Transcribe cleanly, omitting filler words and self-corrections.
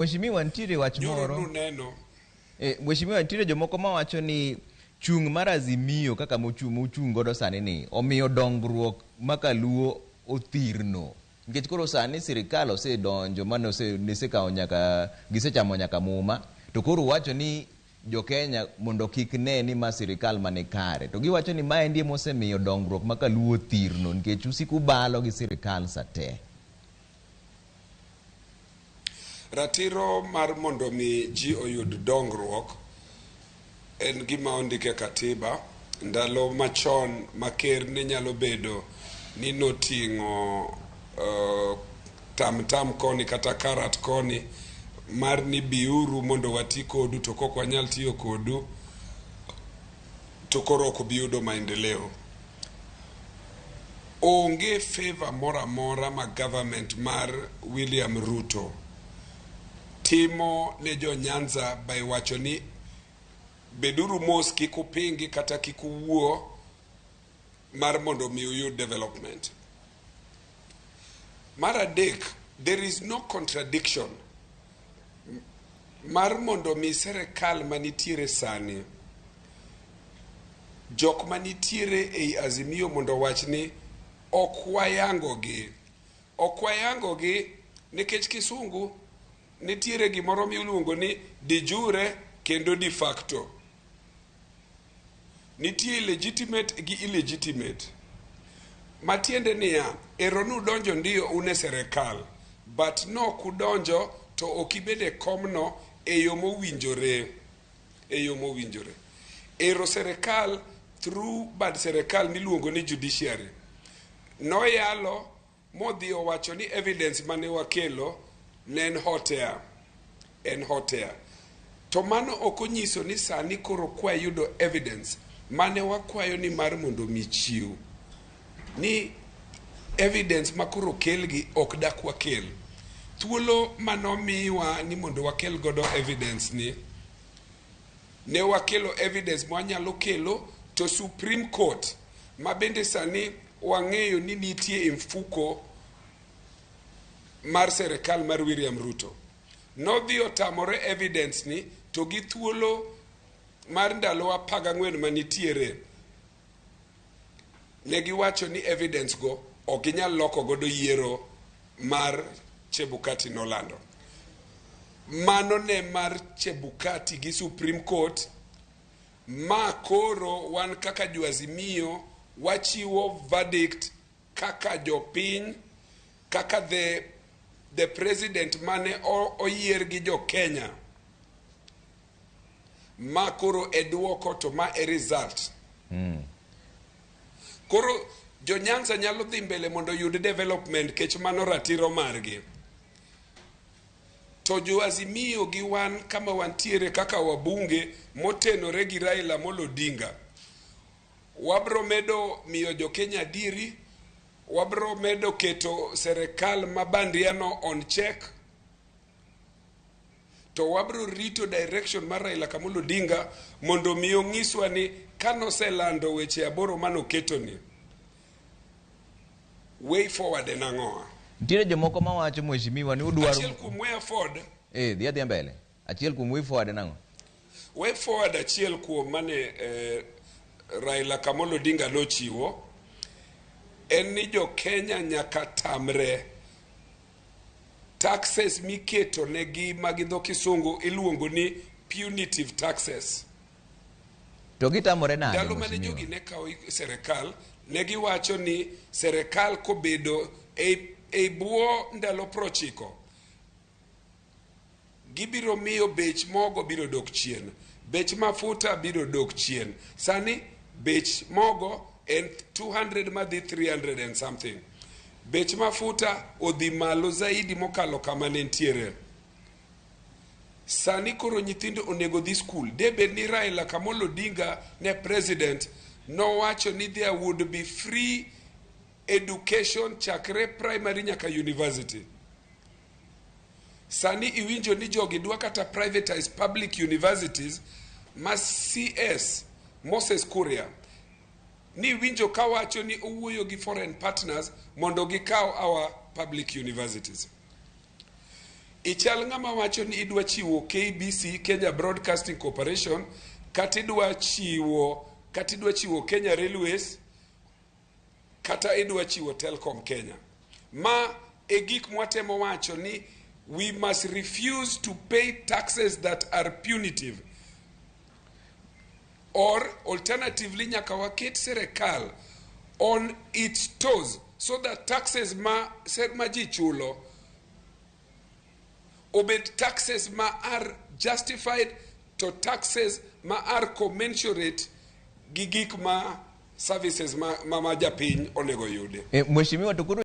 Mheshimiwa, nitiere wach Nyoro moro. nuneno. Mheshimiwa, nitiere jomoko mawacho ni chung' mar Azimio kaka mochung' godo sani ni omiyo dongruok makaluo othirno. Nikech koro sani sirikal osedonjo mane gisekawo nyaka, gisechamo nyaka muma, to koro wacho ni jo-Kenya mondo kik ne ni ma sirikal mane kare. To giwacho ni maendi emosemiyo dongruok makaluo othirno nikech usiko ubalo gi sirikal sate. Ratiro mar mondo mi ji oyud dongruok en gima ondik e katiba. Ndalo machon ma ker ne nyalo bedo ni noting'o tam tam koni kata karat koni mar ni biuru mondo wati kodu, to kok wanyal tiyo kodu to koro ok obi yudo maendeleo. Onge favor moro amora ma government mar William Ruto timo ne jo Nyanza by wacho ni beduru mos, kik upingi kata kik uwuo mar mondo mi uyud development. Mar adek, there is no contradiction mar mondo mi serikal manitiere sani, jok manitiere ei Azimio mondo owach ni ok wayango gi. Ok wayango gi nikech kisungu nitiere gimoro miluongo ni de jure kendo de facto. Nitie legitimate gi illegitimate. Matiende niya, ero nudonjo ndiyo un e serikal, but nok udonjo to ok ibedo e komno e yo mowinjore. E yo mowinjore. Ero serikal through bad serikal miluongo ni judiciary noyalo modhi owacho ni evidence mane wakelo ne en hot air. En hot air. To mano ok onyiso ni sani koro kwayudo evidence mane wakwayo ni mar mondo mi chiw ni evidence ma koro okelgi ok dak wakel. Thuolo manomiwa ni mondo wakel godo evidence ni, ne wakelo evidence mwanyalo kelo to Supreme Court ma bende sani wang'eyo ni nitie e mfuko mar serikal mar William Ruto. Nodhi otamore evidence ni to gi thuolo mar ndalo 14 manitiere ne giwacho ni evidence go ok ginyal loko godo yiero mar Chebukati nolando. Mano ne mar Chebukati gi Supreme Court ma koro wan kaka jo Azimio wachiwo verdict kaka jopiny, kaka the president mane oyier gi jo Kenya. Ma koro e duoko to ma e result. Koro jo Nyanza nyalo dhi mbele mondo oyud development kech mano ratiro margi. To jo Azimio gi wan kama wantiere kaka wabunge motenore gi Raila Amolo Odinga, wabro medo miyo jo Kenya adieri, wabro medo keto serikal ma bandia no on check, to wabro rito direction mar Raila Kamolo Odinga mondo mi onyiswa ni kanoselando weche 8 manoketo ni way forward en ang'owa. Nitiere jomoko mawacho, mheshimiwa, ni udwaro Achiel kuom way forward Dhi adhiya mbele. Achiel kuom way forward en ang'o? Way forward achiel kuom mane Raila Kamolo Odinga nochiwo en ni jo Kenya nyaka tamre taxes miketo negi ma gi dho kisungu iluongo ni punitive taxes. To gitamore nade, Ndalo mane mheshimiwa? jogi ne kawo serikal, ne giwacho ni serikal kobedo e bwo ndalo 90 gibiro miyo bech mogo biro dok chien, bech mafuta biro dok chien. Sani bech mogo en 200 madhi 300 and something. Bech mafuta odhi malo zaidi mokalo kama ne nitiere. Sani koro nyithindo onego dhi skul. De bed ni Raila Kamolo Odinga ne president, nowacho ni there would be free education chakre primary nyaka university. Sani iwinjo ni jogi dwa kata privatize public universities ma CS Moses Kuria ni winjo kawacho ni owuoyo gi foreign partners mondo gikaw our public universities. Ichal ng'ama wacho ni idwa chiwo KBC, Kenya Broadcasting Corporation, kata idwa chiwo kata idwa chiwo Kenya Railways, kata idwa chiwo Telcom Kenya. Ma e gik mwatemo wacho ni we must refuse to pay taxes that are punitive. Or alternatively, nyaka waket serikal on its toes so that taxes ma, ma ji chulo obed taxes ma are justified to taxes ma are commensurate gi gik ma services ma, ma, ma japiny onego yude. Mheshimiwa, to koro